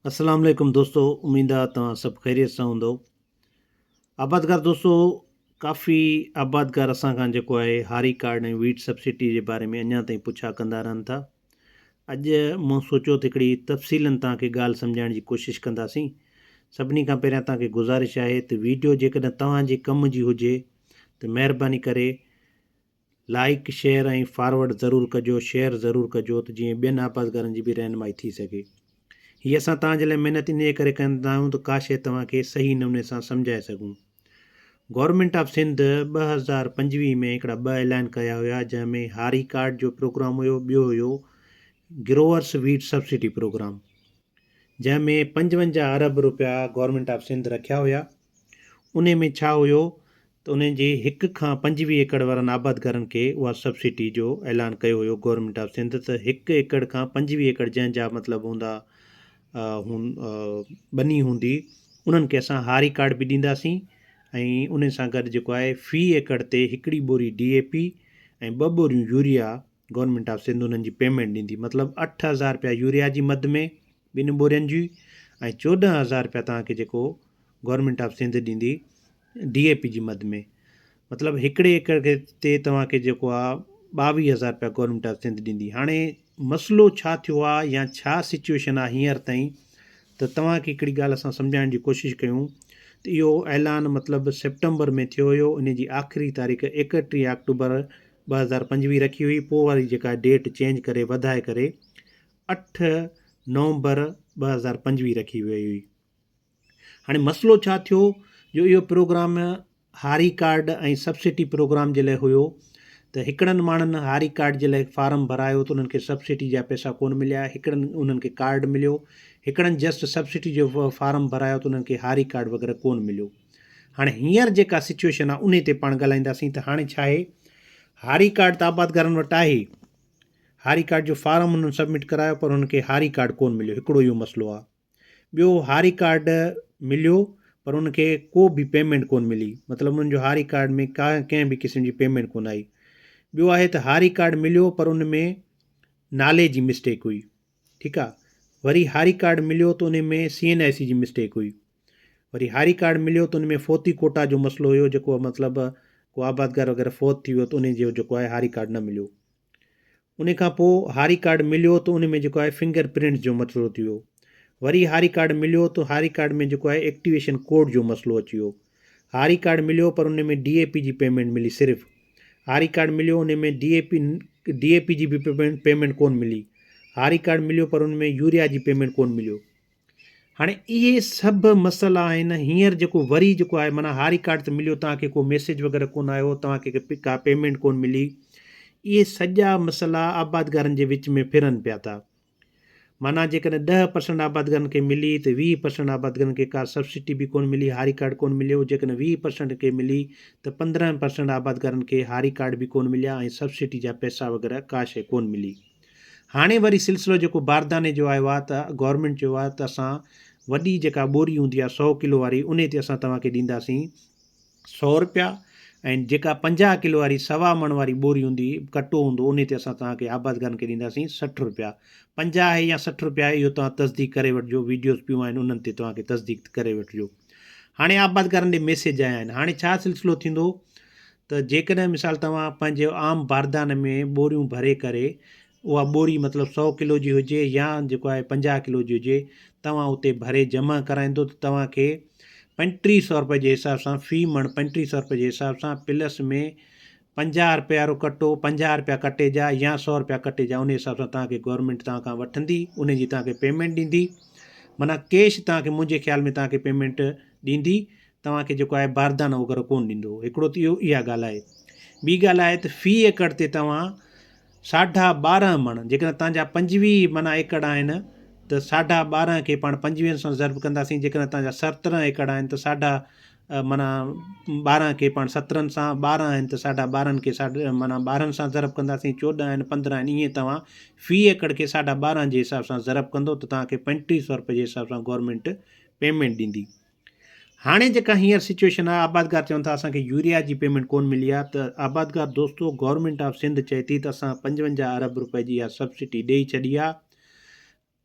السلام عليڪم دوستو اميد آ توهان سڀ خيريت سان هوندو آبادگار دوستو ڪافي آبادگار اسان کان جيڪو آهي هاري ڪارڊ ۽ ويٽ سبسڊي جي باري ۾ اڃا تائين پڇا ڪندا رهن ٿا اڄ مون سوچيو ته هڪڙي تفصيلن توهان کي ڳالهه سمجهائڻ جي ڪوشش ڪنداسين سڀني کان پهريان توهان کي گذارش آهي ته ويڊيو جيڪڏهن توهان جي ڪم جي هجي ته مهرباني ڪري لائيڪ شيئر ۽ فارورڊ ضرور ڪجو شيئر ضرور ڪجو ته جيئن ٻين آبادگارن جي به رهنمائي ٿي سگهي. هي اسان توهان جي لاء محنت انهيء ڪري ڪندا آهيون ته ڪا شيء توهان کي صحيح نموني سان سمجهائي سگهون. گورنمينٽ آف سنڌ 2025 ۾ هڪڙا ٻه اعلان ڪيا هيا جنهن ۾ هاري ڪارڊ جو پروگرام هيو ٻيو هيو گروئرس ويٽ سبسڊي پروگرام جنهن ۾ 55 ارب روپيا گورنمينٽ آف سنڌ رکيا هيا انهي ۾ ڇا هيو ته انهن جي هڪ کان 25 ايڪڙ وارن آبادگارن کي اها سبسڊي جو اعلان ڪيو هيو گورنمينٽ آف سنڌ ته هڪ ايڪڙ کان 25 ايڪڙ جنهن جا مطلب هوندا ٻني هوندي انهن کي اسان هاري ڪارڊ به ڏينداسين ۽ انهي سان گڏ جيڪو آهي في ايڪڙ تي هڪڙي ٻوري ڊي اي پي ۽ ٻه ٻوريون يوريا گورنمينٽ آف سنڌ انهن جي پيمينٽ ڏيندي مطلب 8000 رپيا يوريا جي مد ۾ ٻن ٻورين جي ۽ 14000 رپيا توهان کي جيڪو گورنمينٽ آف سنڌ ڏيندي ڊي اي پي جي مد ۾ مطلب هڪڙي ايڪڙ کي تي توهان کي جيڪو آ 22000 رپيا گورنمينٽ آف سنڌ ڏيندي هاڻي مسئلو ڇا ٿيو آ يا ڇا سچويشن آ هينئر تائين ته توهان کي هڪڙي ڳالهه اسان سمجهائڻ جي ڪوشش ڪيون ته اهو اعلان مطلب سيپٽمبر ۾ ٿيو هيو ان جي آخري تاريخ 31 آڪٽوبر 2025 رکي هئي پوء وري جيڪا ڊيٽ چينج ڪري وڌائي ڪري 8 نومبر 2025 رکي وئي هئي. هاڻي مسئلو ڇا ٿيو جو اهو پروگرام هاري ڪارڊ ۽ سبسڊي پروگرام جي لاء هيو ته هڪڙن ماڻهن هاري ڪارڊ جي لاء فارم ڀرايو ته انهن کي سبسڊي جا پئسا ڪونه مليا هڪڙن انهن کي ڪارڊ مليو هڪڙن جسٽ سبسڊي جو فارم ڀرايو ته انهن کي هاري ڪارڊ وغيره ڪونه مليو. هاڻي هينئر جيڪا سچوئيشن آهي انهي تي پاڻ ڳالهائينداسين ته هاڻي ڇا آهي هاري ڪارڊ ته آبادگارن وٽ آهي هاري ڪارڊ جو فارم انهن سبمٽ ڪرايو پر انهن کي هاري ڪارڊ ڪون مليو هڪڙو اهو مسئلو آهي ٻيو هاري ڪارڊ مليو پر ان کي ڪو به پيمينٽ ڪون ملي مطلب انهن جو هاري ڪارڊ ۾ ڪا ڪنهن به قسم جي پيمينٽ ڪون آئي ٻيو آهي ته هاري ڪارڊ مليو پر ان ۾ نالي جي مسٽيڪ هئي ٺيڪ آ وري هاري ڪارڊ مليو ته ان ۾ سي اين آء سي جي مسٽيڪ هئي وري هاري ڪارڊ مليو ته ان ۾ فوتي ڪوٽا جو مسئلو هيو جيڪو مطلب ڪو آبادگار وغيره فوت ٿي ويو ته ان جو جيڪو آهي هاري ڪارڊ نه مليو ان کان پوء هاري ڪارڊ مليو ته ان ۾ جيڪو آهي فنگر پرنٽس جو مسئلو ٿي ويو وري هاري ڪارڊ مليو ته هاري ڪارڊ ۾ جيڪو آهي ايڪٽيويشن ڪوڊ جو مسئلو اچي ويو هاري ڪارڊ مليو پر ان ۾ ڊي اي پي جي پيمينٽ ملي صرف هاري ڪارڊ مليو ان ۾ ڊي اي پي ڊي اي پي جي به پيمينٽ ڪون ملي هاري ڪارڊ مليو پر ان ۾ يوريا جي پيمينٽ ڪون مليو هاڻي اهي سڀ مسئلا آهن هينئر جيڪو وري جيڪو آهي معنيٰ هاري ڪارڊ ته مليو توهان کي ڪو ميسيج وغيره ڪون آيو توهان کي ڪا پيمينٽ ڪون ملي اهي سڄا مسئلا آبادگارن جي وچ ۾ ڦرن پيا ٿا معنيٰ جيڪڏهن 10% آبادگارن کي ملي ته 20% آبادگارن کي ڪا سبسڊي به ڪونه ملي، هاري ڪارڊ ڪونه مليو، جيڪڏهن 20% کي ملي ته 15% آبادگارن کي هاري ڪارڊ به ڪونه مليا ۽ سبسڊي جا پئسا وغيره ڪا شيء ڪونه ملي. هاڻي وري سلسلو جيڪو بارداني جو آيو آهي ته گورنمينٽ چيو آهي ته اسان وڏي جيڪا ٻوري هوندي آهي سئو ڪلو واري انهي تي اسان توهان کي ڏينداسين سئو رپيا ۽ جيڪا 50 ڪلو واري سوا مڻ واري ٻوري هوندي ڪٽو هوندو انهي تي اسان توهان کي آبادگارن کي ڏينداسين 60 رپيا 50 آهي يا 60 رپيا آهي اهو توهان تصديق ڪري وٺجو ويڊيوز پيون آهن انهن تي توهان کي تصديق ڪري وٺجو هاڻي آبادگارن ڏي ميسيج آيا آهن هاڻي ڇا سلسلو ٿيندو ته جيڪڏهن مثال توهان پنهنجي عام باردان ۾ ٻوريون ڀري ڪري اها ٻوري مطلب سئو ڪلو جي هجي يا جيڪو آهي 50 ڪلو جي هجي توهان اتي ڀري جمع ڪرائيندو ته توهان کي 35 سئو رپئي جي حساب سان في مڻ 35 سئو رپئي جي حساب سان پلس ۾ 50 رپئي وارو ڪٽو 50 رپيا ڪٽي جا يا سئو رپيا ڪٽي جا ان حساب سان توهان کي گورنمينٽ توهان کان وٺندي ان جي توهان کي پيمينٽ ڏيندي معنيٰ ڪيش توهان کي منهنجي خيال ۾ توهان کي پيمينٽ ڏيندي توهان کي جيڪو آهي باردانو وغيره ڪونه ڏيندو هڪڙو ته اهو اها ڳالهه آهي ٻي ڳالهه آهي ته في ايڪڙ تي توهان ساڍا ٻارنهن مڻ، جيڪڏهن توهان جا 25 معنيٰ ايڪڙ آهن ته ساڍا ٻارنهن کي پاڻ پنجويهن سان ضرب ڪنداسين، جيڪڏهن توهان جا سترهن ايڪڙ آهن ته ساڍا معنيٰ ٻارنهن کي پاڻ سترهن سان، ٻارنهن آهن ته ساڍا ٻارنهن کي ساڍا معنيٰ ٻارنهن سان ضرب ڪنداسين، چوڏهن آهن، پندرهن آهن ائين توهان في ايڪڙ کي ساڍا ٻارنهن جي حساب سان ضرب ڪندو ته توهان کي 35 سئو رپئي جي حساب سان گورنمينٽ پيمينٽ ڏيندي. هاڻي جيڪا هينئر سچوئيشن آهي آبادگار چون ٿا اسان کي يوريا جي پيمينٽ ڪون ملي آهي ته آبادگار دوستو گورنمينٽ آف سنڌ چئي ٿي ته اسان 55 ارب روپئي جي اها سبسڊي ڏئي ڇڏي آهي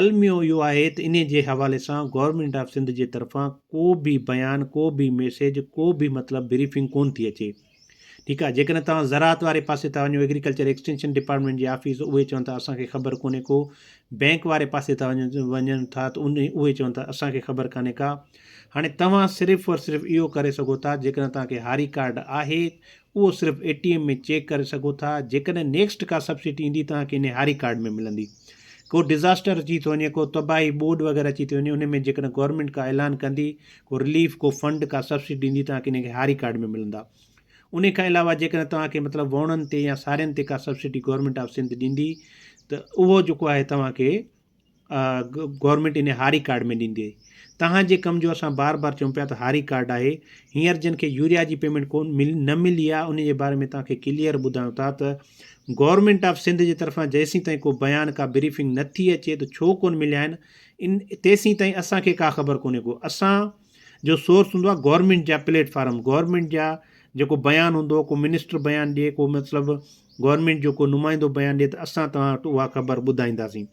الميو اهو آهي ته انهي جي حوالي سان گورنمينٽ آف سنڌ جي طرفان ڪو به بيان ڪو به ميسيج ڪو به مطلب بريفنگ ڪون ٿي اچي ٺيڪ آهي جيڪڏهن توهان زراعت واري پاسي ٿا وڃو ايگريڪلچر ايڪسٽينشن ڊپارٽمينٽ جي آفيس اهي چون ٿا اسان کي خبر ڪونهي ڪو بينڪ واري پاسي ٿا وڃو وڃن ٿا ته ان اهي چون ٿا اسان کي خبر ڪانهي ڪا هاڻي توهان صرف اور صرف اهو ڪري سگهو ٿا جيڪڏهن توهان کي هاري ڪارڊ آهي اهو صرف اي ٽي ايم ۾ چيڪ ڪري سگهو ٿا جيڪڏهن نيڪسٽ ڪا سبسڊي ايندي توهان کي انهي هاري ڪارڊ ۾ ملندي ڪو ڊزاسٽر اچي ٿو وڃي ڪو تباهي ٻوڏ وغيره اچي ٿي وڃي انهي ۾ جيڪڏهن گورنمينٽ ڪا اعلان ڪندي ڪو رليف ڪو فنڊ ڪا سبسڊي ڏيندي توهان کي انهي کي هاري ڪارڊ ۾ ملندا انهي کان علاوه جيڪڏهن توهان کي مطلب ووڻن تي يا سارين تي ڪا سبسڊي گورنمينٽ آف سنڌ ڏيندي ته اهو جيڪو آهي توهان کي گورنمينٽ ان هاري ڪارڊ ۾ ڏيندي. توهان جي ڪم جو اسان بار بار چئون پيا ته هاري ڪارڊ آهي. هينئر جن کي يوريا جي پيمينٽ ڪون نه ملي آهي ان جي باري ۾ توهان کي ڪليئر ٻڌايون ٿا ته گورنمينٽ آف سنڌ جي طرفان جيسين تائين ڪو بيان ڪا بريفنگ نه ٿي اچي ته ڇو ڪون مليا آهن ان تيسين تائين اسان کي ڪا خبر ڪونهي ڪو اسان جو سورس هوندو آهي گورنمينٽ جا پليٽ فارم گورنمينٽ جا جيڪو بيان هوندو ڪو منسٽر بيان ڏي ڪو مطلب گورنمينٽ جو ڪو نمائندو بيان ڏي ته اسان توهان وٽ اها خبر ٻڌائينداسين.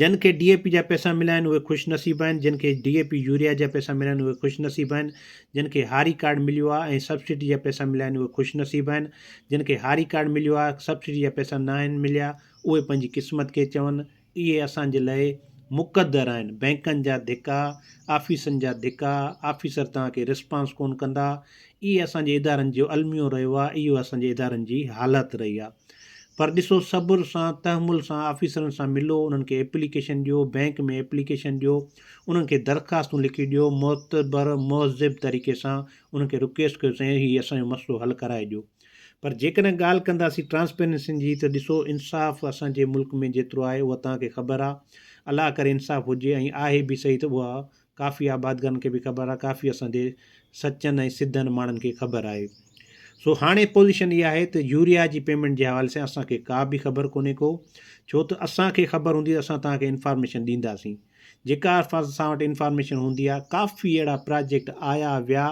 جن کي ڊي اي پي جا پئسا مليا آهن اهي خوش نصيب آهن، جن کي ڊي اي پي يوريا جا پئسا مليا آهن اهي خوش نصيب آهن، جن کي هاري ڪارڊ مليو آهي ۽ سبسڊي جا پئسا مليا آهن اهي خوش نصيب آهن، جن کي هاري ڪارڊ مليو آهي سبسڊي جا پئسا ناهن مليا اهي پنهنجي قسمت کي چون اهي اسان جي لئه مقدر آهن، بئنڪن جا ڌڪا، آفيسن جا ڌڪا، آفيسر توهان کي رسپانس ڪونه ڪندا، اهي اسان جي ادارن جو الميو رهيو آهي، اهو اسان جي ادارن جي حالت رهي آهي. پر ڏسو صبر سان، تحمل سان آفيسرن سان ملو، انهن کي ايپليڪيشن ڏيو، بئنڪ ۾ ايپليڪيشن ڏيو، انهن کي درخواستون لکي ڏيو، معتبر مهذب طريقي سان انهن کي رڪويسٽ ڪيو سائين هي اسان جو مسئلو حل ڪرائي ڏيو. پر جيڪڏهن ڳالهه ڪنداسين ٽرانسپيرنسين جي ته ڏسو انصاف اسان جي ملڪ ۾ جيترو آهي اها توهان کي خبر آهي الله ڪري انصاف هجي ۽ آهي به سهي ته اها ڪافي آبادگارن کي به خبر آهي ڪافي اسان جي سچن ۽ سڌن ماڻهن کي خبر آهي سو هاڻي پوزيشن اها آهي ته يوريا جي پيمينٽ جي حوالي سان اسان کي ڪا به خبر ڪونهي ڪو ڇو ته اسان کي خبر هوندي ته اسان توهان کي انفارميشن ڏينداسين جيڪا اسان وٽ انفارميشن هوندي آهي ڪافي اهڙا پراجيڪٽ آيا ويا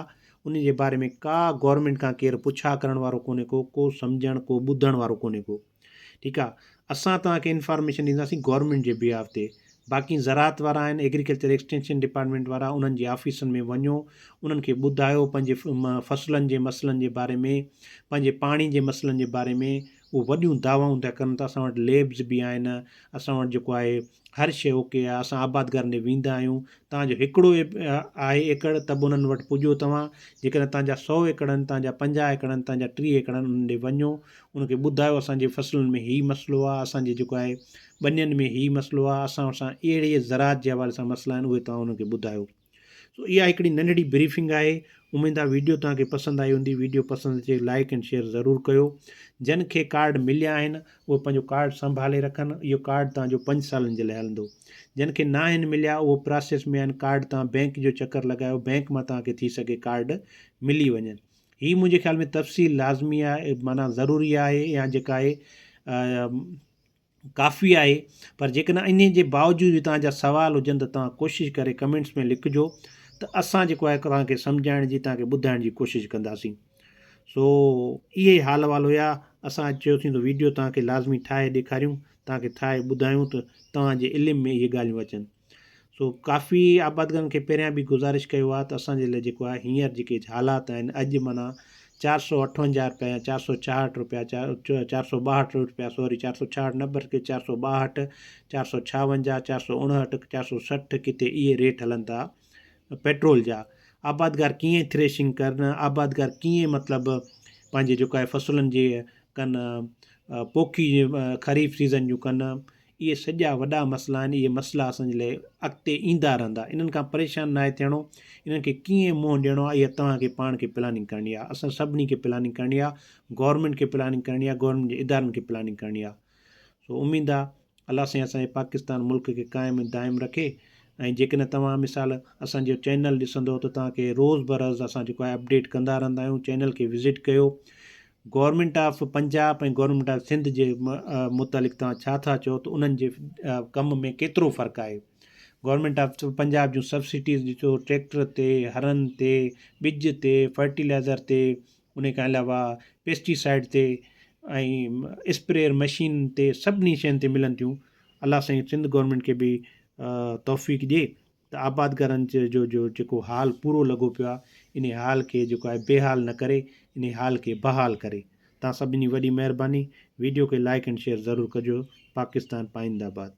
ان جي باري ۾ ڪا گورنمينٽ کان ڪير پڇا ڪرڻ وارو ڪونهي ڪو ڪو سمجهڻ ڪو ٻڌڻ وارو ڪونهي ڪو ٺيڪ آ اسان توهان کي انفارميشن ڏينداسين گورنمينٽ جي بيهاف تي باقي زراعت وارا آهن ايگريڪلچر ايڪسٽينشن ڊپارٽمينٽ وارا انهن جي آفيسن ۾ وڃو انهن کي ٻڌايو پنهنجي فصلن جي مسئلن جي باري ۾ پنهنجي پاڻي جي مسئلن جي باري ۾ اهو وڏيون دعوائون ٿا ڪن ته اسان وٽ ليبز به آهن اسان وٽ جيڪو آهي هر شيء اوڪي آهي اسان آبادگارن ڏي ويندا آهيون توهان جو هڪڙو آهي ايڪڙ ته به انهن وٽ پڄو توهان جيڪڏهن توهان جا سئو ايڪڙ آهن توهان جا 50 ايڪڙ آهن توهان جا 30 ايڪڙ آهن انهن ڏي وڃو انهن کي ٻڌايو اسان جي فصلن ۾ هي مسئلو آهي اسان جي جيڪو آهي ٻنين ۾ هي مسئلو آهي اسان سان اهڙي زراعت جي حوالي سان مسئلا آهن اهي توهان انهن کي ٻڌايو سو اها هڪڙي ننڍڙي بريفنگ آهي اميد آهي ويڊيو توهان کي پسند آئي هوندي ويڊيو پسند اچي لائڪ ۽ شيئر ضرور ڪيو جن کي ڪارڊ مليا آهن اهي پنهنجو ڪارڊ سنڀالي رکن اهو ڪارڊ توهان جو پنج سالن جي لاء هلندو جن کي ناهن مليا اهو پراسيس ۾ آهن ڪارڊ توهان بينڪ جو چڪر لڳايو بينڪ مان توهان کي ٿي سگهي ڪارڊ ملي وڃن هي منهنجي خيال ۾ تفصيل لازمي آهي معنيٰ ضروري آهي يا جيڪا آهي ڪافي آهي پر جيڪڏهن انهي جي باوجود به توهان جا سوال هجن ته توهان ڪوشش ڪري ڪمينٽس ۾ لکجو ته اسان جيڪو آهي توهان کي سمجهائڻ جي توهان کي ٻڌائڻ جي ڪوشش ڪنداسين سو اهي حال احوال هيا اسان اڄ چيوسين ته ويڊيو توهان کي لازمي ٺاهي ڏيکاريون توهان کي ٺاهي ٻڌايون ته توهان جي علم ۾ اهي ڳالهيون اچن سو ڪافي آبادگارن کي پهريان به گذارش ڪيو آهي ته اسان جي لاء جيڪو آهي هينئر جيڪي حالات آهن اڄ معنيٰ 458 رپيا يا 466 رپيا 462 رپيا سوري 466 نه بلڪه 462 456 459 460 ڪٿي اهي ريٽ هلن ٿا پيٽرول جا آبادگار ڪيئن ٿريشنگ ڪن آبادگار ڪيئن مطلب پنهنجي جيڪو آهي فصلن جي ڪن پوکي خريف سيزن جون ڪن اهي سڄا وڏا مسئلا آهن، اهي مسئلا اسان جي لاء اڳتي ايندا رهندا، انهن کان پريشان ناهي ٿيڻو، انهن کي ڪيئن منهن ڏيڻو آهي اها توهان کي پاڻ کي پلاننگ ڪرڻي آهي، اسان سڀني کي پلاننگ ڪرڻي آهي، گورنمينٽ کي پلاننگ ڪرڻي آهي، گورنمينٽ جي ادارن کي پلاننگ ڪرڻي آهي. سو اميد آهي الله سائين اسان جي پاڪستان ملڪ کي قائم ۽ دائم رکي ۽ جيڪڏهن توهان مثال اسان جو چينل ڏسندو ته توهان کي روز بروز اسان جيڪو آهي اپڊيٽ ڪندا رهندا آهيون، چينل کي وزٽ ڪيو، government of Punjab ۽ government of Sindh جي متعلق توهان ڇا ٿا چئو ته انهن جي ڪم ۾ ڪيترو فرق آهي government of Punjab June subsidies ڏسو ٽريڪٽر تي هرن تي ٻج تي فرٽيلائزر تي ان کان علاوه پيسٽي سائيڊ تي ۽ اسپريئر مشين تي سڀني شين تي ملن ٿيون. الله سائين سنڌ گورنمينٽ کي به توفيق ڏي ته آبادگارن جو جو جيڪو حال پورو لڳو پيو آهي انهي حال کي جيڪو آهي بي حال نه ڪري انهي حال کي بحال ڪري تان سڀني وڏي مهرباني ويڊيو کي لائڪ اينڊ شيئر ضرور ڪجو پاڪستان پائنده باد.